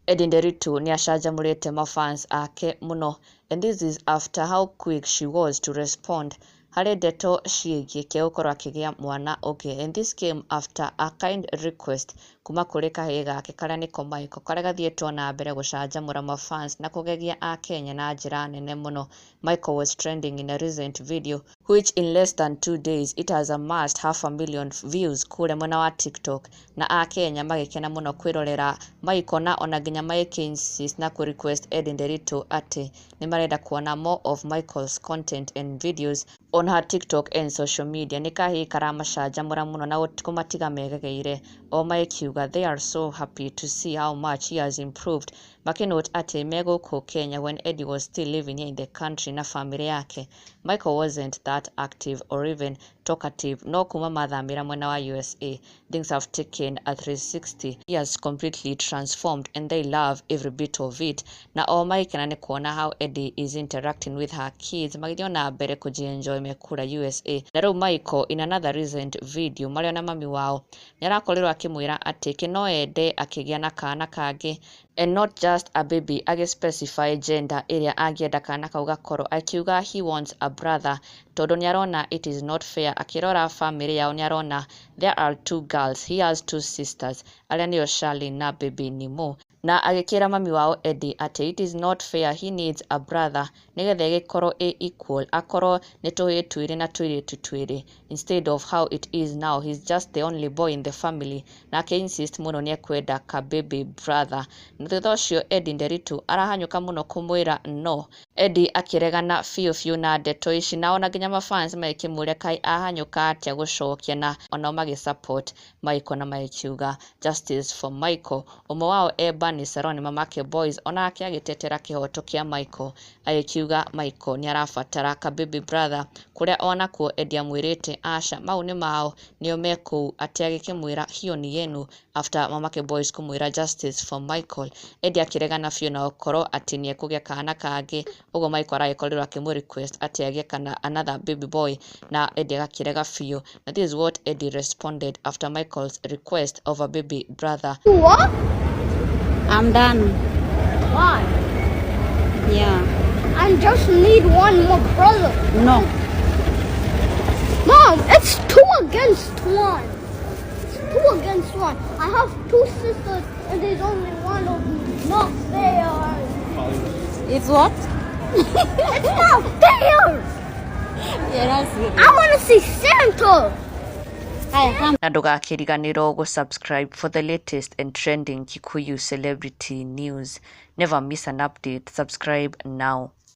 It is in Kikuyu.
Eddie Nderitu nĩ acanjamũrĩte mafans ake mũno, and this is after how quick she was to respond harĩ ndeto ciĩgiĩ ke gũkorwo akĩgĩa mwana ũngĩ, and this came after a kind request kuma kũrĩ kahĩĩ gake karĩa nĩko Michael, karĩa gathiĩte na mbere gũcanjamũra mafans na kũgegia akenya na njĩra nene mũno. Michael was trending in a recent video which in less than 2 days it has amassed half a million views kũrĩa mwena wa TikTok, na akenya magĩkena mũno kwĩrorera Michael, na ona nginya magĩkĩ insist na kũ request Eddie Nderitu atĩ nĩ marenda kuona more of Michael's content and videos on her TikTok and social media. Nĩ kahĩĩ karamacanjamũra mũno na kũmatiga megegeire o magĩkiuga they are so happy to see how much he has improved, makĩnote atĩ me gũkũ Kenya, when Eddie was still living here in the country na family yake, Michael wasn't that active or even talkative, no kuma mathamĩra mwena wa USA, things have taken a 360. He has completely transformed and they love every bit of it, na o magĩkena nĩ kuona how Eddie is interacting with her kids magĩthiĩ na mbere kũjienjoy me kũrĩa USA. Na rĩu Michael, in another recent video marĩ na mami wao, nĩ arakorirwo akĩmwĩra atĩ kĩ no ende akĩgĩa na kana kangĩ, and not just a baby, agĩ specify gender ĩrĩa angĩenda kana kau gakorwo, akiuga he wants a brother tondũ nĩ arona it is not fair. Akĩrora family yao, nĩ arona there are two girls, he has two sisters arĩa nĩo Charlene na baby Nimo, na agĩkĩra mami wao Eddie atĩ it is not fair, he needs a brother nĩgetha ĩgĩkorwo ĩ equal, akorwo nĩ tũhĩĩ twĩrĩ na tũirĩtu twĩrĩ, instead of how it is now, he's just the only boy in the family, na akĩ insist mũno nĩ ekwenda ka baby brother. Na thutha ũcio Eddie Nderitu arahanyũka mũno kũmwĩra no. Eddie akĩregana biũ biũ na ndeto ici, na ona nginya mafans magĩkĩmũria kaĩ ahanyũka atĩa gũcokia, na onao magĩ support Michael na magĩkiuga justice for Michael. Ũmwe wao e Bernice Saroni, mamake boys, onake agĩtetera kĩhoto kĩa Michael, agĩkiuga Michael nĩ arabatara ka baby brother, kũrĩa onakuo Eddie amwĩrĩte aca, mau nĩ mao, nĩo me kũu, atĩ agĩkĩmwĩra hiyo ni yenu. After mamake boys kũmwĩra justice for Michael, Eddie akĩregana biũ na gũkorwo atĩ nĩ ekũgĩa kana kangĩ. Ũguo Michael aragĩkorirwo akĩmũ request atĩ agĩe kana another baby boy, na Eddie agakĩrega biũ, na this is what Eddie responded after Michael's request of a baby brother. What? I'm done. Why? Yeah. I just need one more brother. No. Mom, it's two against one. It's two against one. I have two sisters and there's only one of me. Not fair. It's what? It's not fair. Yeah, that's it. I want to see Santa. Haya, come. Na ndũgakĩriganĩrwo gũ-subscribe for the latest and trending Kikuyu celebrity news. Never miss an update. Subscribe now.